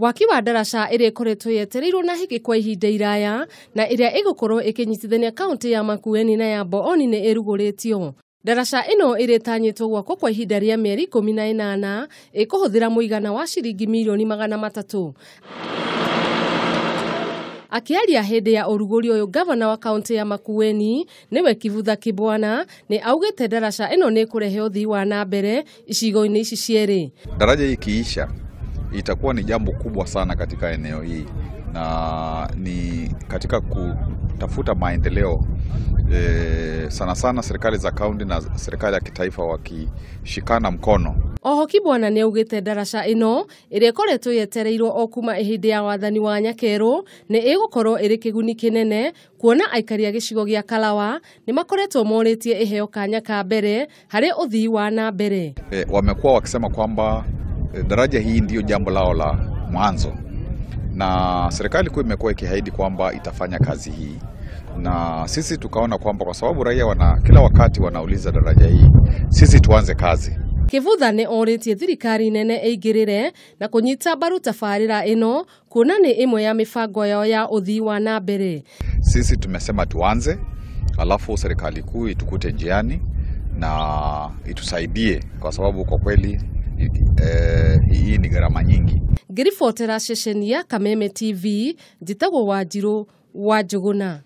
Waki wa ndaraca ĩrĩa ĩkoretwo yetereirwo na hĩngĩ kwa ihinda iraya na ĩrĩa ĩgũkorwo ĩkĩnyitithania kaunti ya Makueni na ya Mbooni nĩ ĩrugũrĩtio. Ndaraca ĩno ĩrĩtanyĩtwo gwakwo kwa ihinda rĩa mĩeri 18 ĩkũhũthĩra mũigana wa ciringi mirioni 300. Akĩaria hĩndĩ ya ũrugũri ũyũ, gavana wa kaunti ya Makueni nĩwe Kivutha Kibwana nĩ augĩte ndaraca ĩno nĩ ĩkũrehe ũthii wa na mbere icigo-inĩ ici cierĩ. Daraja hii ikiisha itakuwa ni jambo kubwa sana katika eneo hii na ni katika kutafuta maendeleo sana sana serikali za kaunti na serikali ya kitaifa wakishikana mkono. Oho Kibwana nĩ augĩte ndaraca ĩno ĩrĩa ĩkoretwo yetereirwo o kuma ihinda ya wathani wa Nyakerũ nĩ ĩgũkorwo ĩrĩ kĩguni kĩnene kuona aikari a gĩcigo gĩa Kalawa nĩ makoretwo morĩtie ĩheo kanya ka mbere harĩ ũthii wa na mbere. Wamekuwa wakisema kwamba daraja hii ndiyo jambo lao la mwanzo, na serikali kuu imekuwa ikiahidi kwamba itafanya kazi hii, na sisi tukaona kwamba kwa sababu raia kila wakati wanauliza daraja hii, sisi tuanze kazi. Kivutha nĩ orĩtie thirikari nene ĩingĩrĩre na kũnyita mbaru tabarĩra ĩno kuona nĩ ĩmwe ya mĩbango yao ya ũthii wa na mbere. Sisi tumesema tuanze, alafu serikali kuu itukute njiani na itusaidie, kwa sababu kwa kweli hii ni gharama nyingi. Ngĩribotera ceceni ya Kameme TV, njĩtagwo Wanjirũ wa Njũgũna.